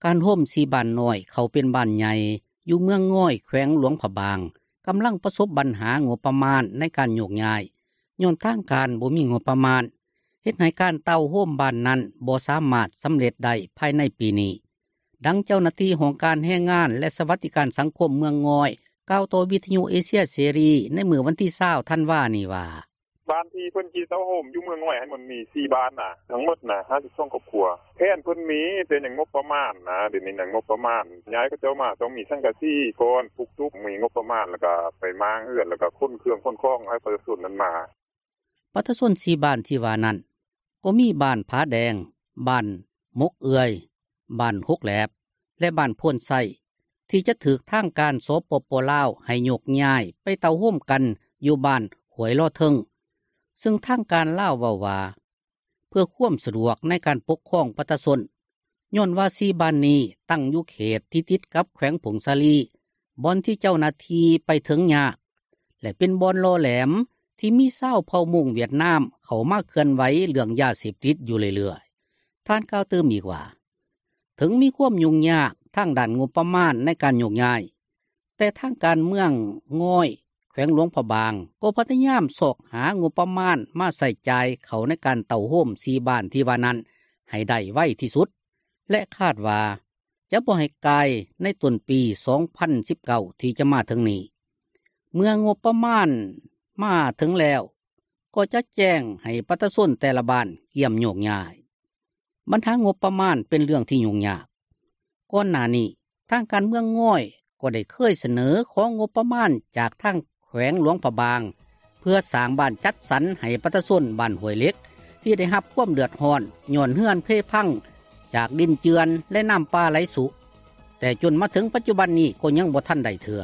ການໂຮມ ສີ່ບ້ານນ້ອຍ ເຂົ້າເປັນບ້ານໃຫຍ່ ຢູ່ເມືອງງອຍ ແຂວງຫຼວງພະບາງ ກຳລັງປະສົບບັນຫາ ງົບປະມານ ໃນການໂຍກຍ້າຍ ຍ້ອນທາງການ ບໍ່ມີງົບປະມານ ເຮັດໃຫ້ການເຕົ້າໂຮມ ບ້ານນັ້ນ ບໍ່ສາມາດສຳເລັດໄດ້ ພາຍໃນປີນີ້. ດັ່ງເຈົ້າໜ້າທີ່ ຫ້ອງການແຮງງານ ແລະ ສະຫວັດດີການສັງຄົມ ເມືອງງອຍ ກ່າວຕໍ່ວິທຍຸເອເຊຍເສລີ ໃນມື້ວັນທີ 20 ທັນວານີ້ວ່າ: “ບ້ານທີ່ເພິ່ນຊິເຕົ້າໂຮມ ຢູ່ເມືອງງອຍ ມັນມີ ສີ່ບ້ານນະ ທັງໝົດນະ 52 ຄອບຄົວ. ແຜນເພິ່ນມີ ແຕ່ຍັງງົບປະມານນະ ດຽວນີ້ຍັງງົບປະມານ ຍ້າຍເຂົາເຈົ້າມາ ຕ້ອງມີສັງກະສີກ່ອນ ປຸກຕຸບ ມີງົບປະມານ ແລ້ວກໍໄປມ້າງເຮືອນ ແລ້ວກໍຂົນເຄື່ອງຂົນຂອງ ໃຫ້ປະຊາຊົນນັ້ນມາ.” ປະຊາຊົນ ສີ່ບ້ານ ທີ່ວ່ານັ້ນ ກໍມີບ້ານຜາແດງ, ບ້ານໝົກເອືອຍ, ບ້ານຫົກແຫຼບ ແລະ ບ້ານໂພນໄຊ ທີ່ຈະຖືກທາງການ ສປປລາວ ໃຫ້ໂຍກຍ້າຍ ໄປເຕົ້າໂຮມກັນ ຢູ່ບ້ານຫ້ວຍລໍເທິງ ຊຶ່ງທາງການລາວ ເວົ້າວ່າ ເພື່ອຄວາມສະດວກ ໃນການປົກຄອງ ປະຊາຊົນ ຍ້ອນວ່າ ສີ່ບ້ານນີ້ ຕັ້ງຢູ່ເຂດທີ່ຕິດກັບ ແຂວງຜົ້ງສາລີ ບ່ອນທີ່ເຈົ້າໜ້າທີ່ ໄປເຖິງຍາກ ແລະ ເປັນບ່ອນຫຼໍ່ແຫຼມ ທີ່ມີຊາວເຜົ່າມົ້ງຫວຽດນາມ ເຂົ້າມາເຄື່ອນໄຫວ ເລື່ອງຢາເສບຕິດ ຢູ່ເລື້ອຍໆ. ທ່ານກ່າວຕື່ມອີກວ່າ ເຖິງມີຄວາມຫຍຸ້ງຍາກ ທາງດ້ານງົບປະມານ ໃນການໂຍກຍ້າຍ ແຕ່ທາງການເມືອງງອຍ ແຂວງຫຼວງພະບາງ ກໍພະຍາຍາມຊອກຫາ ງົບປະມານ ມາໃຊ້ຈ່າຍເຂົ້າ ໃນການເຕົ້າໂຮມ ສີ່ບ້ານ ທີ່ວ່ານັ້ນ ໃຫ້ໄດ້ໄວທີ່ສຸດ ແລະ ຄາດວ່າ ຈະບໍ່ໃຫ້ກາຍ ໃນຕົ້ນປີ 2019 ທີ່ຈະມາເຖິງນີ້. ເມື່ອງົບປະມານ ມາເຖິງແລ້ວ ກໍຈະແຈ້ງໃຫ້ ປະຊາຊົນ ແຕ່ລະບ້ານ ກຽມໂຍກຍ້າຍ. ບັນຫາງົບປະມານ ເປັນເລື່ອງທີ່ຫຍຸ້ງຍາກ. ກ່ອນໜ້ານີ້ ທາງການເມືອງງອຍ ກໍໄດ້ເຄີຍສະເໜີ ຂໍງົບປະມານ ຈາກທາງແຂວງຫຼວງພະບາງ ເພື່ອສ້າງບ້ານຈັດສັນ ໃຫ້ປະຊາຊົນ ບ້ານຫ້ວຍເຫຼັກ ທີ່ໄດ້ຮັບຄວາມເດືອດຮ້ອນ ຍ້ອນເຮືອນເພພັງ ຈາກດິນເຈື່ອນ ແລະ ນ້ຳປ່າໄຫຼຊຸ ແຕ່ຈົນມາເຖິງ ປັດຈຸບັນນີ້ ກໍຍັງບໍ່ທັນໄດ້ເທື່ອ.